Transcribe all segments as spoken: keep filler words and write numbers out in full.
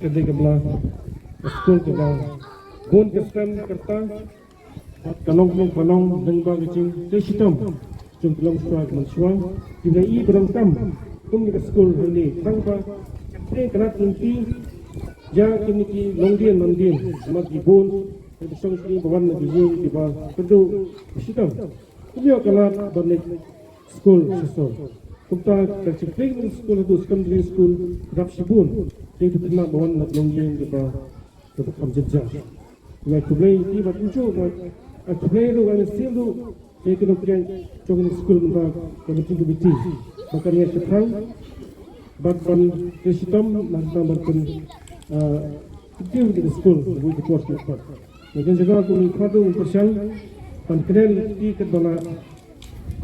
Ka dei ka bla ka skul kaba bun ka stem ka rta, ka long ka long lyngba ka jingtrei shitom jong ki longshuwa ki manshuwa, kiba ïohi ba donkam kum ka skul hangne, tang ba ka lad lynti ïa kine ki longdien mandien, namar ki bun ki shong shnong ba wan na ki ïing kiba kyrduh shitom. Kum ïoh ka lad ban leit skul shisha. Kumta ka jingplie skul haduh secondary school dap shibun. Dei tu khynnah ba wan na longdien kiba, kiba kham jynjar. Ngai khublei ïa ki bad kumjuh bad ngai khublei ruh, ngai mynsiem ruh ïa ki nongpynïaid jong ka skul mynta, ka meeting committee, ba kan ïa shaphrang bad ban trei shitom na ka bynta ban pyn, ah, continue ka skul, ka por ka por. Ngi kynjah kum ngi khadduh ngi pyrshang ban kren ïa ki kat ba lah,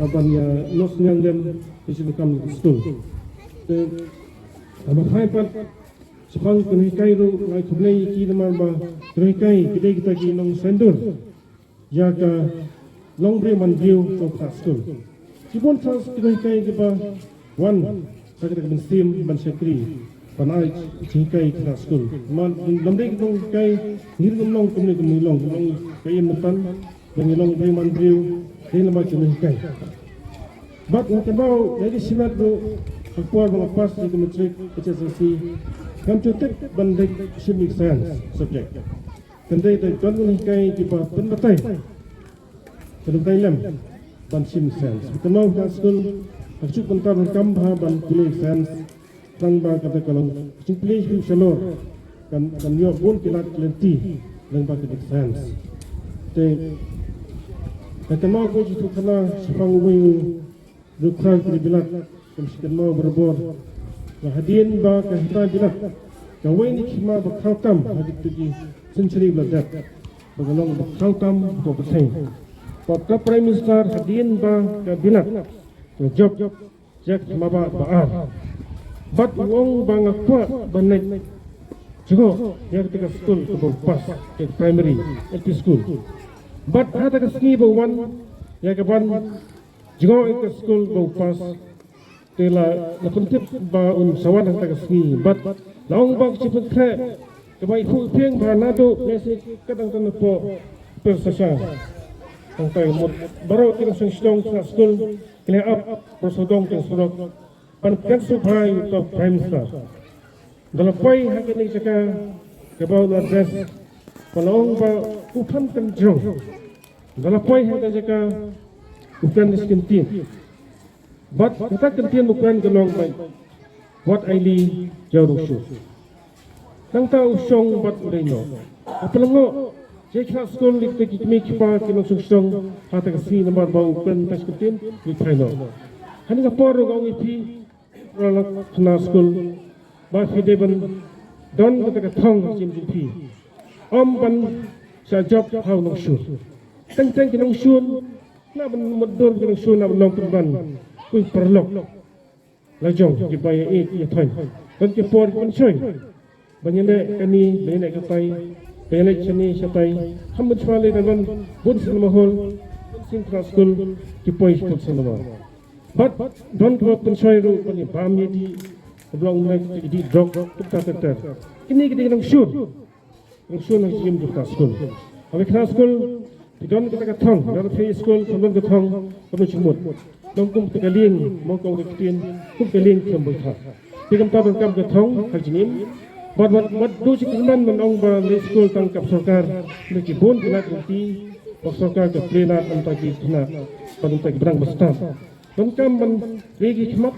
ah, ban ïa nosniang lem ïa ki kam skul. Te haba phai pat shaphang ki nonghikai ruh, ngai khublei ïa ki namar ba ki nonghikai ki dei kita ki nongsyndur ïa ka longbriew manbriew jong ka skul. Ki bun ki nonghikai kiba wan ha kata ka mynsiem ban shakri ban ai jinghikai ha skul. Namar lymda ki nonghikai ngi ruh ngim long kumne kumne, long, long ka ïing mynta, ba ngi long briew manbriew dei namar ki nonghikai. Bad nga kynmaw ïa ka shimet ruh ha ka por ba nga pass ïa ka matric H S L C, ngam ju tip ban leit shim science subject. Hynrei da don ki nonghikai kiba pynbatai, pynbatai lem ban shim science. Kynmaw ha skul ha ka juk mynta ruh kam bha ban pule science, tang ba kata ka long ka jingpule shalor, kan, kan ïoh bun ki lad ki lynti lyngba ka science. Te nga kynmaw ko jingthoh khana shaphang uwei u Dkhar ka bilat, kam shi kynmaw barabor. Ba hadien ba ka hima bilat, kawei na ki hima ba khraw tam ha kito ki century ba la dep, ba ka long ba khraw tam ha ka pyrthei. Ba ka Prime Minister hadien ba ka bilat, ka jop ïa ka hima ba, ba ar. Bad u ong ba nga kwah ban leit jngoh ïa kata ka skul kaba u pass, ka primary, L P school. Bad ha kata ka sngi ba u wan ïa ka ban jngoh ïa ka skul ba u pass, te la, la pyntip ba un sa wan ha kata ka sngi. Bad la ong ba ka jingpynkhreh kaba i phuh i phieng ba naduh ne se ka dang, dang napoh pyrsa sha. Hangtai mut baroh ki nongshong shnong ka skul ki la ap, baroh sawdong ki surok ban kren sngewbha ïa u Prime Minister. Da la poi ha kane ka jaka kaba u la address, ba la ong ba u phan kan jrong. Da la poi ha kane ka jaka u kren da shi kyntien. Bad kata ka kyntien ba u kren ka long ba, wat ailad ïa u nongshun. Nangta u shong bad u dei noh. Ka pynlyngngoh ïa ki khynnah skul, ïa kita ki kmie ki kpa ki nongshong shnong ha kata ka sngi namar ba u kren da shi kyntien, u phai noh. Ha kane ka por ruh nga ong ïa phi, para khynnah skul, ba phi dei ban don kata ka thong ha ka jingim jong phi. Ym ban shah jop ha u nongshun. Teng teng ki nongshun, na ban mutdur ki nongshun, na ban long pynban ki paralok la jong kiba ïa ïeit ïa thoiñ. Don ki por ki pynshoi ban ïaleh kane, ban ïaleh katai, ban ïaleh shane shatai. Ham ban shuwa lei don bun cinema hall, bun sien khynnah skul ki poi sha cinema. Bad don kiba pynshoi ruh ban ïa bam ïa dih, ban long ïa dih drok, kumta ter ter. Kine ki dei ki nongshun. Nongshun ha ka jingim jong ka khynnah skul. Haba khynnah skul phi don kata ka thong, lada phi skul phi don ka thong, ka don jingmut. Long kum kata ka lieng, mo, ka ktien, kum ka lieng kem boi tha. Te kumta donkam ka thong ha ka jingim. Bad, bad, bad duh jingkyrmen ban ong ba leit skul tang ka sorkar, lada ki bun ki lad lynti ba sorkar ka plie lad na bynta ki khynnah, bad na bynta ki balang ba stad. Donkam ban ri ki khmat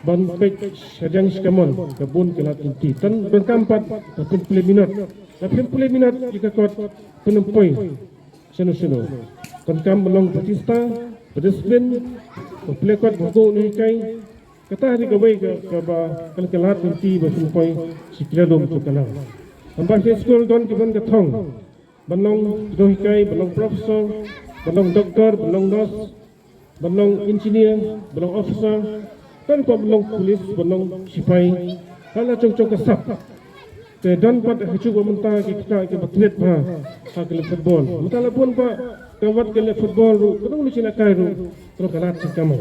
ban peit shadien shi kamon ka bun ki lad lynti. Te donkam pat ban pynpule minot. Ban pynpule minot ïa ka kot pynpoi shano shano. Donkam ban long ba tista, ba discipline, ba plie kot ba u nonghikai. Kata hi kawei ka, kaba ka lad lynti ba pynpoi shi kyllum shu kylla. Haba phi skul don ki, don ka thong ban long nonghikai, ban long professor, ban long doctor, ban long nurse, ban long engineer, ban long officer, don pat ban long police, ban long shipai, ha la jong jong ka sap. Te don pat ha ka juk ba mynta ki khynnah kiba thied bha ha ka liang football. Mynta la bun pat ka wat ka liang football ruh, ka don ka jingïalehkai ruh, ka don ka lad jingkam.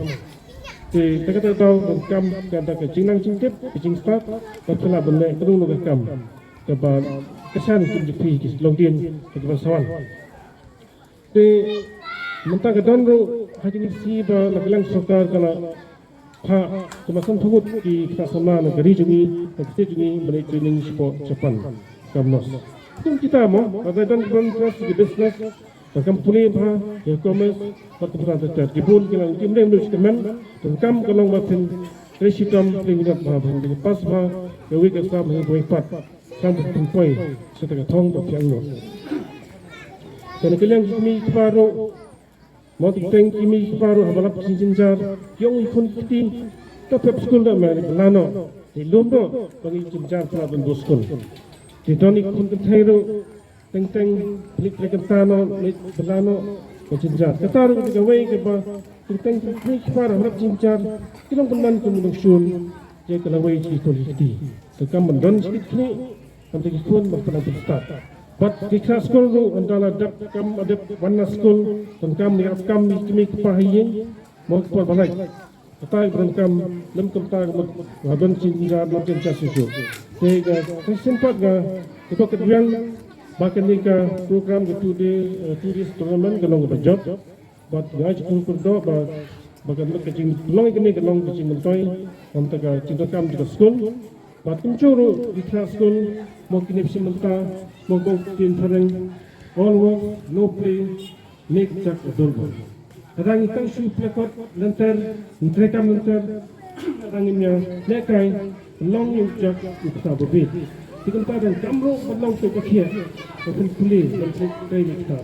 Te kata ka daw donkam kata ka jingnang jingtip, ka jingstad, ka phi lah ban leh kano kano ka kam kaba kyrshan kum jong phi ki longdien kiba sa wan. Te mynta ka don ruh ha kine ki sngi ba la kylleng sorkar ka la phah kumba san phew ngut ki khynnah samla na ka ri jong ngi, na ka state jong ngi, ban leit training shapoh Japan, kam nos. Kum kita mo, lada don kiba interest ki business, donkam pule bha, ïa commerce, bad kumta ter ter. Ki bun ki la lynti mynne mynne sha kyrmen, donkam ka long ba phin trei shitom, phin minot bha, phin pass bha ïa kawei ka exam, ïa kawei pat. Kam phin poi sha kata ka thong ba phi ïoh. Te na ka liang ki kmie ki kpa ruh, mo, ki teng ki kmie ki kpa ruh haba lap ka jingjynjar, ki ong i khun ki kti, to pep skul da, me, ba la noh. Te lum noh ba ngi jynjar, pynlap ban bun skul. Te don i khun kynthei ruh, teng teng leit trei kynta noh, leit ba la noh, ka jynjar. Kata ruh ka dei kawei kaba ki teng ki kmie ki kpa ruh haba lap ka jingjynjar, ki long pynban kum ki nongshun ïa ka lawei jong ki khun ki kti. Te kam ban don shi kit khlieh, kam, te ki khun ban pynlong pynstad. Bad ki khynnah skul ruh, ynda la dep kam, la dep wan na skul, donkam ïa ka kam ki kmie ki kpa ha ïing, mo, ki por ba lait. Kata ka donkam, lym kumta ka mut ba don jingjynjar, don jingjynjar shuh shuh. Te ka, ka shisien pat ka, ka dok ka dweng ba kane ka program ka two day, eh, two days tournament ka long kaba jop. Bad nga ai jingkyrkhu kyrdoh ba, ba kan mut ka jingpynlong ïa kane ka long ka jingmyntoi na ka bynta ka jingdonkam jong ka skul. Bad kumjuh ruh ki khynnah skul, mo, kine ba shim bynta, mo, ko ktien phareng, all work, no play, make Jack a dull boy. Lada ngi tang shu pynlong kot lynter, ngi treikam lynter, lada ngim ïa lehkai, long ïa u Jack u kata ba bieit. Te kumta donkam ruh ban long katei ka khiah, ban pynpule, ban trei, trei ïa kata.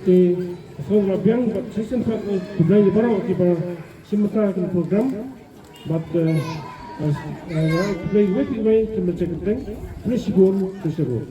Te nga sngewbha biang bad sa shisien pat, eh, khublei ïa baroh kiba shim bynta ha kane ka program. Bad, eh, eh, eh, khublei iwei pa iwei, khublei shibun, khublei shibun.